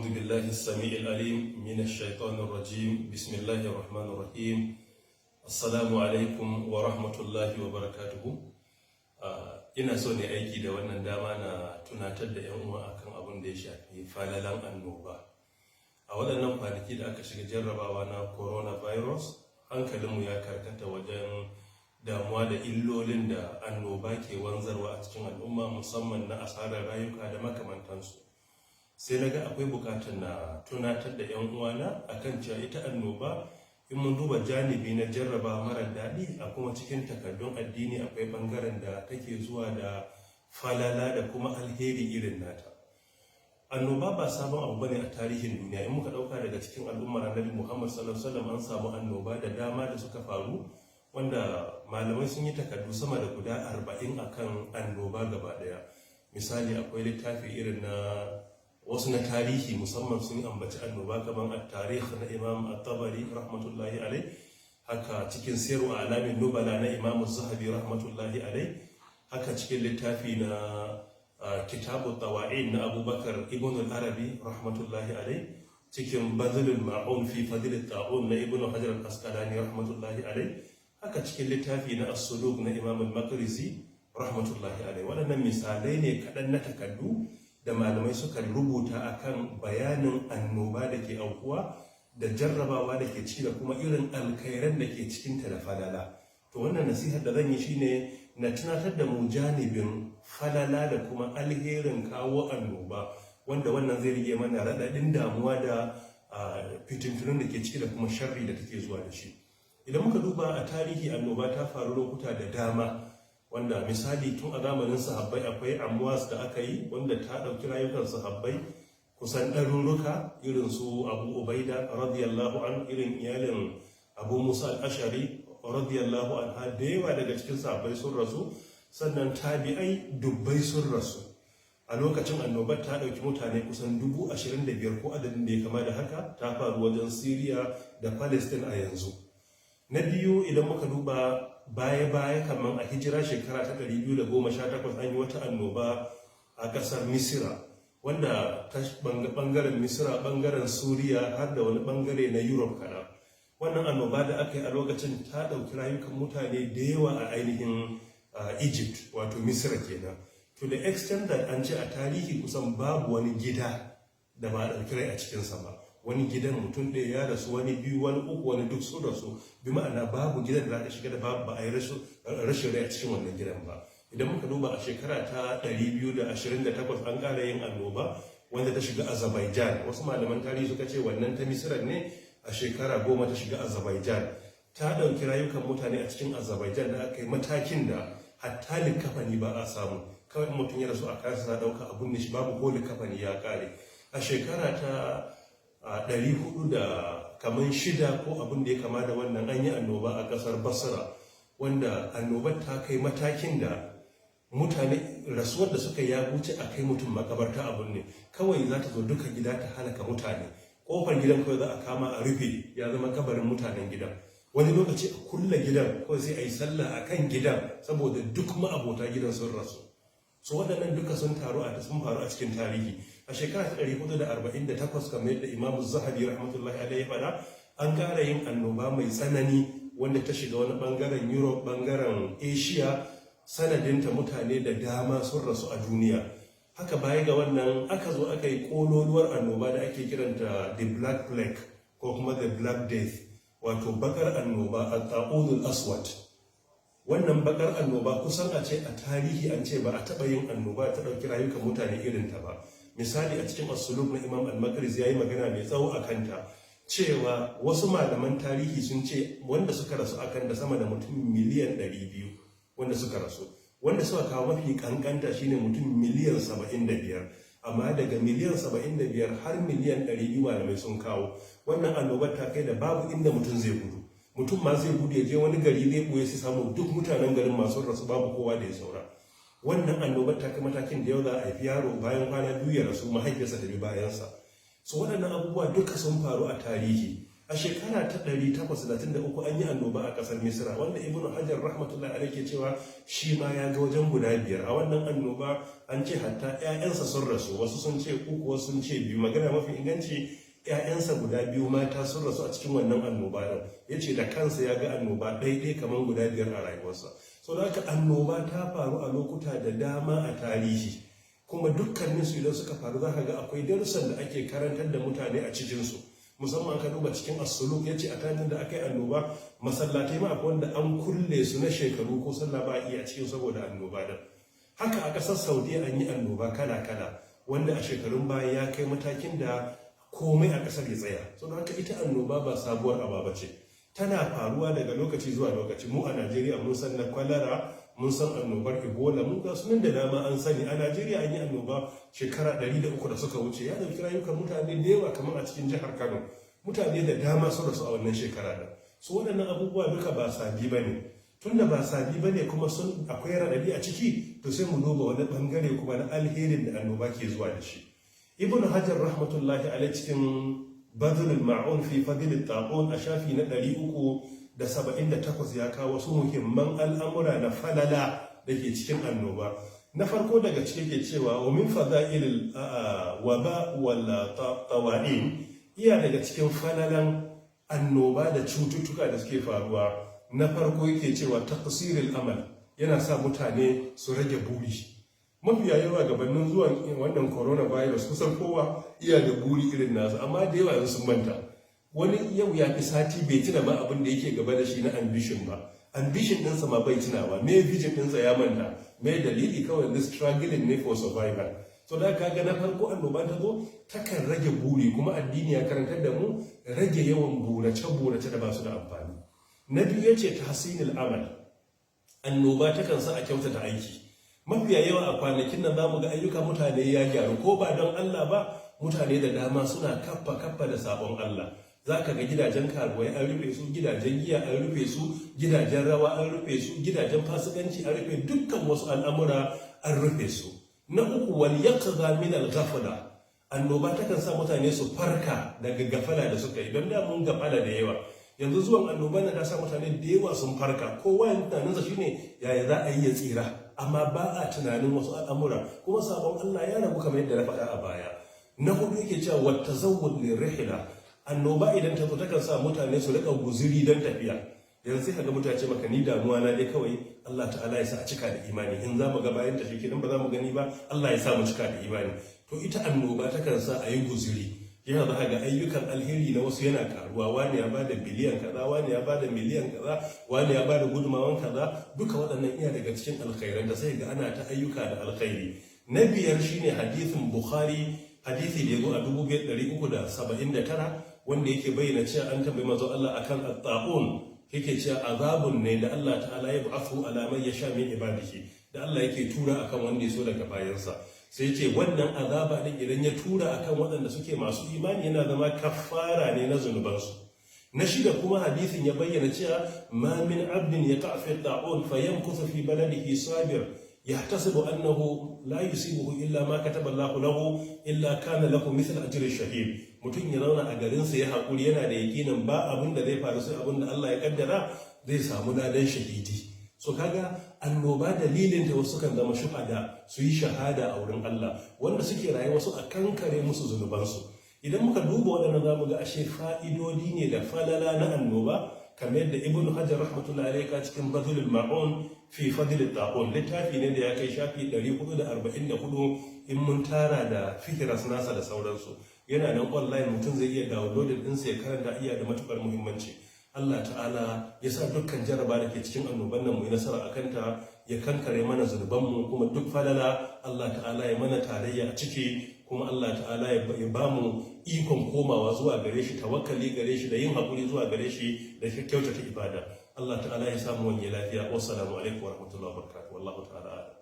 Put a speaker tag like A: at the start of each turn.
A: أعوذ بالله السميع العليم من الشيطان الرجيم. بسم الله الرحمن الرحيم. السلام عليكم ورحمة الله وبركاته. Ina so ne aiki da wannan dama na tunatar da 'yan uwa akan abin da ya shafi falalan annoba. A waɗannan kwanaki da aka shiga jarrabawa na coronavirus, hankalinmu ya karkata wajen damuwa da illolin da annoba ke wanzarwa a cikin al'umma, musamman na asarar rayuka da makamantansu. Sai na ga akwai bukatar na tunatar da 'yan uwana akan cewa ita annoba, in mun duba janibi na jarraba mara daɗi, a kuma cikin takardun addini akwai ɓangaren da take zuwa da falala da kuma alheri irin nata. Annoba ba sabon abu bane a tarihin duniya. In muka ɗauka daga cikin al'ummar Annabi Muhammad sallallahu alaihi wasallam, an samu annoba da dama da suka faru, wanda malamai sun yi takardu sama da guda 40 akan annoba gaba ɗaya. Misali, akwai littafi irin na wasu na tarihi, musamman sun ambaci annoba, kamar at-Tarikh na Imam At-Tabari rahmatullahi alai, haka cikin Siyar A'lamin Nubala na Imam Zahabi rahmatullahi alai, haka cikin littafi na Kitabu Tawa'in na Abubakar Ibn al-Arabi rahmatullahi alai, cikin Bazlul Ma'un fi Fadl ta'un na Ibn Hajar al-Asqalani rahmatullahi alai, haka cikin littafi na As-Suluk na Imam Al-Maqrizi rahmatullahi alai. Waɗannan misalai ne kaɗan na takardu da malamai suka rubuta akan bayanin annoba da ke aukuwa da jarrabawa da ke ciki da kuma irin alkhairan da ke cikinta da falala. To, wannan nasihar da zan yi shine na tunatar da mu janibin falala da kuma alherin kawo annoba, wanda wannan zai rage mana raɗaɗin damuwa da fitintunun da ke ciki da kuma sharri da take zuwa da shi. Idan muka duba a tarihi, annoba ta faru lokuta da dama, wanda misali tun a zamanin sahabbai akwai Amwas da aka yi, wanda ta ɗauki rayukan sahabbai kusan ɗaruruka, irin su Abu Ubaida radiyallahu an, irin iyalin Abu Musa Al-Ashari radiyallahu anha. Da yawa daga cikin sahabbai sun rasu, sannan tabi'ai dubbai sun rasu. A lokacin annobar ta ɗauki mutane kusan 25,000 ko adadin da ya kama da haka. Ta faru wajen Syria da Palestine a yanzu. Na biyu, idan muka duba baya-baya, kamar a hijira shekara ta 218, an yi wata annoba a ƙasar Misira, wanda ta bangaren Misira, bangaren Suriya, har da wani bangare na Europe kaɗan. Wannan annoba da aka yi a lokacin ta ɗauki rayukan mutane da yawa a ainihin Egypt, wato Misira kenan, to the extent that an ce a tarihi kusan babu wani gida da ba a ɗauki rai a cikinsa ba. Wani gidan mutum ɗaya ya rasu, wani biyu, wani uku, wani duk sun rasu. Bi ma'ana, babu gidan da za ka shiga da babu ba a yi rashin rai a cikin wannan gidan ba. Idan muka duba a shekara ta 228, an ƙara yin annoba wanda ta shiga Azerbaijan. Wasu malaman tarihi suka ce wannan ta Misira ne, a shekara 10 ta shiga Azerbaijan. Ta ɗauki rayukan mutane a cikin Azerbaijan da aka yi matakin da hatta likafani ba a samu. Kawai mutum ya rasu, a kansa za ɗauka abun ne shi, babu ko likafani, ya ƙare. A shekara ta 400 da kaman shida ko abin da ya kama da wannan, an yi annoba a ƙasar Basra, wanda annobar ta kai matakin da mutane rasuwar da suka ya wuce a kai mutum makabarta abun ne. Kawai za ta zo duka gida ta halaka mutane. Kofar gidan kawai za a kama a rufe, ya zama kabarin mutanen gidan. Wani lokaci a kulle gidan kawai, sai a yi sallah a kan gidan, saboda duk ma'abota gidan sun rasu. So waɗannan duka sun faru a cikin tarihi. A shekara ta 448, kamar yadda Imamu Zahabi rahmatullahi alaihi faɗa, an ƙara yin annoba mai tsanani wanda ta shiga wani ɓangaren Europe, ɓangaren Asia. Sanadinta mutane da dama sun rasu a duniya. Haka baya ga wannan, aka zo aka yi kololuwar annoba da ake kiranta the Black Plague ko kuma the Black Death, wato bakar annoba, al Aswad. Wannan bakar annoba, kusan a ce a tarihi an ce ba a taɓa yin annoba ta ɗauki rayukan mutane irin ta ba. Misali, a cikin As-Suluk na Imam Al-Maqriz ya yi magana mai tsawo a kanta, cewa wasu malaman tarihi sun ce wanda suka rasu akan da sama da mutum miliyan 200 wanda suka rasu. Wanda suka kawo mafi kankanta shine mutum miliyan 75, amma daga miliyan 75 har miliyan 200 malamai sun kawo. Wannan annobar ta kai da babu inda mutum zai gudu. Mutum ma zai gudu ya je wani gari zai buye, su samu duk mutanen garin masu rasu, babu kowa da ya saura. Wannan annobar ta kai matakin da yau za a haifi yaro, bayan kwana 2 ya rasu, mahaifiyarsa ta bi bayansa. So waɗannan abubuwa duka sun faru a tarihi. A shekara ta 228, A shekara ta 833 an yi annoba a kasar Misra, wanda Ibnu Hajar rahmatullahi alaihi ke cewa shi ma ya ga wajen guda biyar a wannan annoba. An ce hatta 'ya'yansa sun rasu, wasu sun ce uku, wasu sun ce biyu. Magana mafi inganci, 'ya'yansa guda biyu mata sun rasu a cikin wannan annoba din. Ya ce da kansa ya ga annoba ɗaiɗai kamar guda biyar a rayuwarsa. So da haka annoba ta faru a lokuta da dama a tarihi, kuma dukkaninsu idan suka faru za ka ga akwai darussan da ake karantar da mutane a cikinsu. Musamman ka duba cikin As-Suluk, ya ce a tanin da aka yi annoba, masallatai ma akwai wanda an kulle su na shekaru, ko sallah ba a iya cikin saboda annoba din. Haka a ƙasar Saudiya an yi annoba kala-kala, wanda a shekarun baya ya kai matakin da komai a ƙasar ya tsaya. So don haka ita annoba ba sabuwar aba ce, tana faruwa daga lokaci zuwa lokaci. Mu a Najeriya mun san na kwalara, mun san annobar Ebola, mun ga sunan da dama an sani. A Najeriya an yi annoba shekara 300 da suka wuce, ya dauki rayukan mutane da yawa, kamar a cikin jihar Kano mutane da dama sun rasu a wannan shekara da su. Waɗannan abubuwa duka ba sabi ba ne. Tunda ba sabi ba ne kuma sun akwai raɗaɗi a ciki, to sai mu duba wani ɓangare kuma na alherin da annoba ke zuwa da shi. Ibn Hajar rahmatullahi alaihi cikin Badlul Ma'un fi Fadl Ta'un a shafi na 378 ya kawo wasu muhimman al'amura na falala da ke cikin annoba. Na farko daga ciki ke cewa wa min fada'il waba wal tawa'in, iya daga cikin falalan annoba da cututtuka da suke faruwa. Na farko yake cewa taqsirul amal, yana sa mutane su rage buri. Mafiya yawa gabanin zuwan wannan coronavirus, kusan kowa iya da buri irin nasu, amma da yawa yanzu sun manta. Wani yau ya fi sati bai tuna ma abin da yake gaba da shi na ambition ba. Ambition ɗinsa ma bai tunawa, me vision ɗinsa ya manta. Me dalili? Kawai this struggling ne for survival. So da kaga na farko, annoba ta zo takan rage buri, kuma addini ya karantar da mu rage yawan burace burace da ba su da amfani. Na biyu yace tahsinul amal, annoba takan sa a kyautata aiki. Mafiya yawa a kwanakin nan zamu ga ayyuka mutane ya gyaru, ko ba don Allah ba, mutane da dama suna kaffa kaffa da sabon Allah. Za ka ga gidajen karuwai an rufe su, gidajen giya an rufe su, gidajen rawa an rufe su, gidajen fasikanci an rufe, dukkan wasu al'amura an rufe su. Na uku, wal yaqza min al ghafla, annoba takan sa mutane su farka daga gafala da suka yi, don da mun gafala da yawa. Yanzu zuwan annoba na ta sa mutane da yawa sun farka. Kowa yanzu tunaninsa shine yaya za a yi ya tsira, amma ba a tunanin wasu al'amura, kuma sabon Allah ya rabu kamar yadda na faɗa a baya. Na hudu yake cewa wa tazawwud lirihla, annoba idan ta zo takan sa mutane su rika guziri don tafiya. Yanzu sai kaga mutane ce maka, "Ni damuwa na dai kawai Allah ta'ala ya sa a cika da imani. In za mu ga bayan ta kenan, ba za mu gani ba, Allah ya sa mu cika da imani." To ita annoba takan sa a yi guziri. Yana za ga ayyukan alheri na wasu yana karuwa. Wani ya bada biliyan kaza, wani ya bada miliyan kaza, wani ya bada gudumawan kaza. Duka waɗannan iya daga cikin alkhairan da sai ga ana ta ayyuka da alkhairi. Na biyar shine hadisin Bukhari, hadisi da ya zo a 2379, wanda yake bayyana cewa an tambayi manzo Allah akan at-ta'un, yake cewa azabun ne da Allah ta'ala ya ba'athu ala man yasha min ibadihi, da Allah yake tura akan wanda ya so daga bayansa. Sai ce wannan azaba din idan ya tura akan waɗanda suke masu imani, yana zama kaffara ne na zunubansu. Na shida kuma hadisin ya bayyana cewa ma min abdin yaqa fi ta'un fayamkuthu fi baladihi sabir yahtasibu annahu la yusibuhu illa ma kataba Allahu lahu illa kana lahu mithl ajri shahid. Mutum ya zauna a garinsa ya haƙuri, yana da yakinin ba abin da zai faru sai abin da Allah ya kaddara, zai samu ladan shahidi. So kaga annoba dalilin ta wasu kan zama shuhada, su yi shahada a wurin Allah, wanda suke raye wasu a kankare musu zunubansu. Idan muka duba waɗannan, zamu ga ashe fa'idodi ne da falala na annoba, kamar yadda Ibn Hajar rahmatullahi alaihi ka cikin Badlul Ma'un fi Fadl Ta'un, littafi ne da ya kai shafi 444 in mun tara da fikiras nasa da sauransu. Yana nan online, mutum zai iya downloading ɗinsa ya karanta. Iya da matukar muhimmanci. Allah ta'ala ya sa dukkan jaraba da ke cikin annoban nan mu yi nasara a kanta, ya kankare mana zunubanmu, kuma duk falala Allah ta'ala ya mana tarayya a ciki, kuma Allah ta'ala ya ba mu ikon komawa zuwa gare shi, tawakkali gare shi, da yin haƙuri zuwa gare shi, da kyautata ibada. Allah ta'ala ya samu wani lafiya. Wassalamu alaikum warahmatullahi wabarakatuh. Wallahu ta'ala a'lam.